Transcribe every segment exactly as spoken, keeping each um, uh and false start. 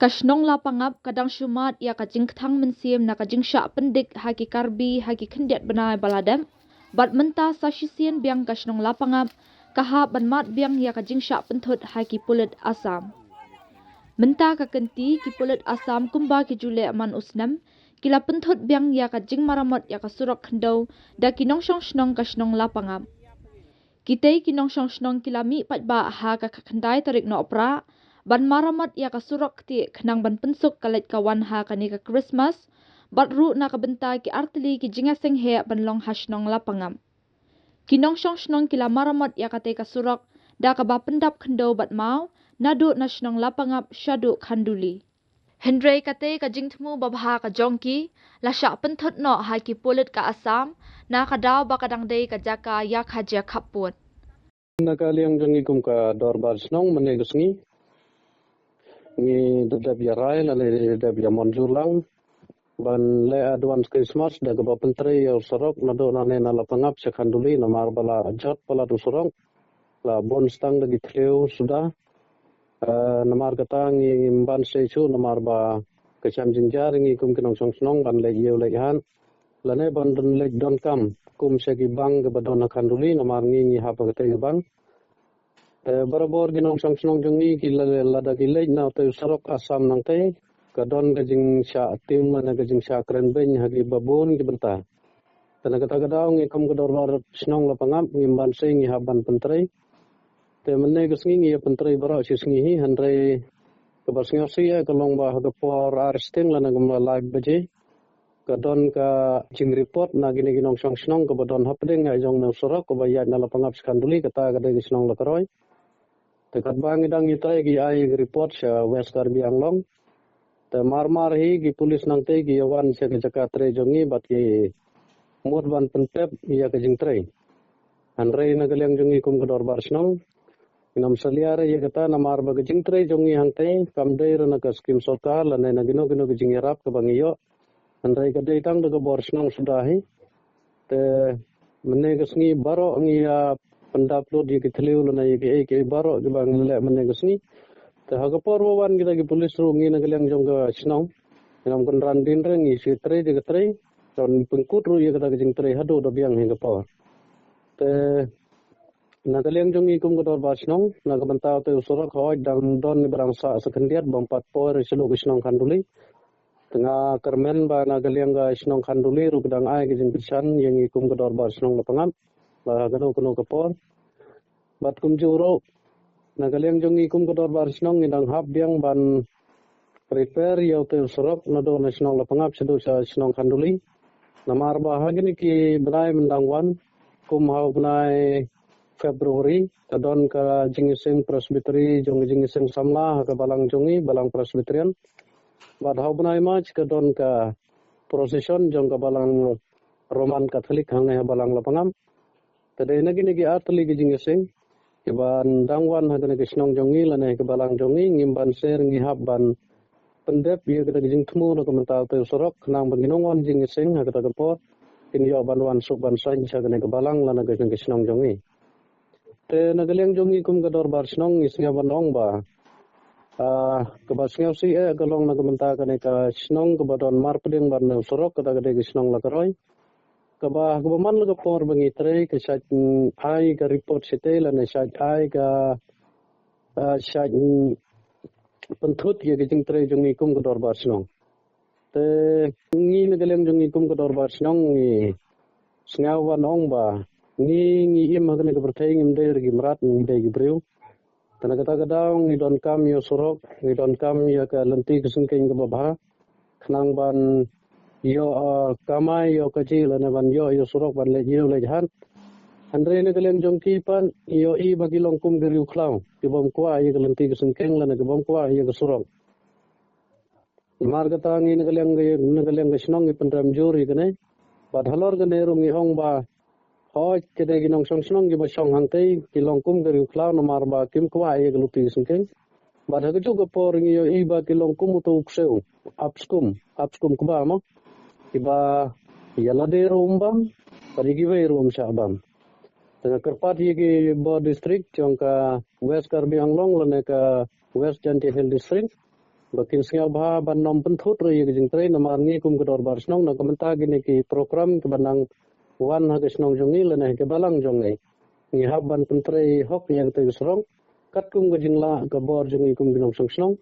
Ka shnong Lapangap ka dang shu mad ïa ka jingkthang mynsiem na ka jingshah pyndik ha ki Karbi ha ki khyndiat bnai ba la dep. Bad mynta sa shisien biang ka shnong Lapangap ka hap ban mad biang ïa ka jingshah pynthut ha ki pulit Assam. Mynta ka kynti ki pulit Assam kumba ki ju leh man u snem, ki la pynthut biang ïa ka jingmaramot ïa ka surok khyndew da ki nongshong shnong ka shnong Lapangap. Kitei ki nongshong shnong ki la mih paidbah ha ka khyndai tarik Nohprah ban maramot ïa ka surok ktieh khnang ban pynsuk ka leit ka wan ha kane ka Krismas, bad ruh na ka bynta ki artylli ki jingïaseng heh ban long ha shnong Lapangap. Ki nongshong shnong ki la maramot ïa katei ka surok da kaba pyndap khyndew bad maw naduh na shnong Lapangap shaduh Khanduli. Hynrei katei ka jingthmu babha ka jong ki la shah pynthut noh ha ki pulit ka Assam na ka daw ba ka dang dei ka jaka ïa ka jia khappud. Na ka liang jong ngi kum ka dorbar shnong mynne ka sngi ngi da dep ïa rai lane da dep ïa mon jur lang ban leh advance Christmas da kaba pyntrei ïa u surok naduh nane na Lapangap sha Khanduli namar ba la jot palat u surok la bun stang da ki thliew suda. Eh, namar kata ngim ban sei shuh namar ba ka sham jingjar ngi kum ki nongshong shnong ban leit ïew leit han lane ban don leit donkam kum sha ki bank kaba don ha Khanduli namar ngi ngi hap ha katei ka bank. Eh, barabor ki nongshong shnong jong ngi ki la, lada ki leit na utei u surok Assam nangtei ka don ka jingshah tim lane ka jingshah kren beiñ ha kiba bun ki bynta. Te na kata ka daw ngi kum ka dorbar shnong Lapangap ngim ban sei ngi hap ban pyntrei. Te mynne ka sngi ngi ïa pyntrei baroh shi sngi hi hynrei kaba sngewsih ïa ka long ba ha ka por ar shiteng lane kumba lai baje ka don ka jingreport na kine ki nongshong shnong kaba don hapdeng ïa jong une u surok kaba ïaid na Lapangap sha Khanduli kata ka dei ka shnong Lakroi. Te katba ngi dang ïatrei ki ai ka report sha West Karbi Anglong. Te mar mar hi ki pulit nangtei ki ïa wan sha ka jaka trei jong ngi bad ki mut ban pyntep ïa ka jingtrei. Hynrei na ka liang jong ngi kum ka dorbar shnong ngin ym salia re ïa kata namar ba ka jingtrei jong ngi hangtei kam dei re na ka skim sorkar lane na kino kino ka jingïarap kaba ngi ïoh. Hynrei ka dei tang da ka bor shnong suda hi. Te mynne ka sngi baroh ngi ïa pyndap lut ïa ki thliew lane ïa kiei kiei baroh kiba ngi leh mynne ka sngi. Te ha ka por ba wan kita ki pulit ruh ngi na ka liang jong ka shnong ngin ym kynran dien re ngi shu trei da ka trei. Don pynkut ruh ïa kata ka jingtrei haduh da biang hi ka por. Te na ka liang jong ngi kum ka dorbar shnong na ka bynta utei u surok hooid dang don iba dang sah sa khyndiat bym pat poi re shaduh ka shnong Khanduli. Te nga kyrmen ba na ka liang ka shnong Khanduli ruh ka dang ai ka jingkyrshan ïa ngi kum ka dorbar shnong Lapangap ba ha kano kano ka por. Bad kumjuh ruh na ka liang jong ngi kum ka dorbar shnong ngi dang hap biang ban repair ïa utei u surok naduh na shnong Lapangap shaduh sha shnong Khanduli. Namar ba ha kine ki bnai mynta dang wan kum ha u bnai February ka don ka jingïaseng Presbytery jong ka jingïaseng samla ha ka balang jong ngi, balang Presbyterian. Bad ha u bnai March ka don ka procession jong ka balang Roman Catholic hangne ha balang Lapangap. Te dei na kine ki artylli ki jingïaseng kiba dang wan ha kane ka shnong jong ngi lane ka balang jong ngi ngim ban sei re ngi hap ban pyndep ïa kata ka jingthmu na ka bynta utei u surok khnang ba ki nongwan jingïaseng ha kata ka por kin ïoh ban wan suk ban saiñ sha kane ka balang lane ka shnong jong ngi. Te na ka liang jong ngi kum ka dorbar shnong ngi sngew ban ong ba ah, kaba sngewsih eh ka long na ka bynta kane ka shnong kaba don marpdeng bad une u surok kata ka dei ka shnong Lakroi. Kaba kaba man la ka por ba ngi trei ka shait ai ka report shatei lane shait ai ka ah, shait pynthut ïa ka jingtrei jong ngi kum ka dorbar shnong. Te ngi na ka liang jong ngi kum ka dorbar shnong ngi sngew ban ong ba ngi ngi im ha kane ka pyrthei ngim dei re ki mrad ngi dei ki briew. Te na kata ka daw ngi donkam ïa u surok ngi donkam ïa ka lynti ka syngkien kaba bha khnang ban ïoh ah, kamai ïoh kajih lane ban ïoh ïa u surok ban leit ïew leit hat. Hynrei na ka liang jong ki pat ïohi ba ki long kum ki riew khlaw ki bym kwah ïa ka lynti ka syngkien lane ki bym kwah ïa ka surok. Namar kata ngi na ka liang ka, na ka liang ka shnong ngi pynrem jur ïa kane. Bad halor kane ruh ngi ong ba hooid kine ki nongshong shnong kiba shong hangtei ki long kum ki riew khlaw namar ba kim kwah ïa ka lynti ka syngkien. Bad ha kajuh ka por ngi ïohi ba ki long kum uto u ksiew, ap skum, ap skum kba mo. Kiba ïa lade ruh um bam bad ïa kiwei ruh um shah bam. Te nga kyrpad ïa ki bor district jong ka West Karbi Anglong lane ka West Jaintia Hills District ba kin sngewbha ban nym pynthut ruh ïa ka jingtrei, namar ngi kum ka dorbar shnong na ka bynta kine ki program kiba nang wan ha ka shnong jong ngi lane ha ka balang jong ngi, ngi hap ban pyntrei hok ïa katei ka sarong katkum ka jinglah ka bor jong ngi kum ki nongshong shnong,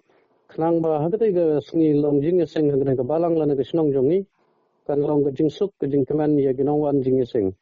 khnang ba ha katei ka sngi long jingïaseng ha katei ka balang lane ka shnong jong ngi kan long ka jingsuk ka jingkmen ïa ki nongwan jingïaseng.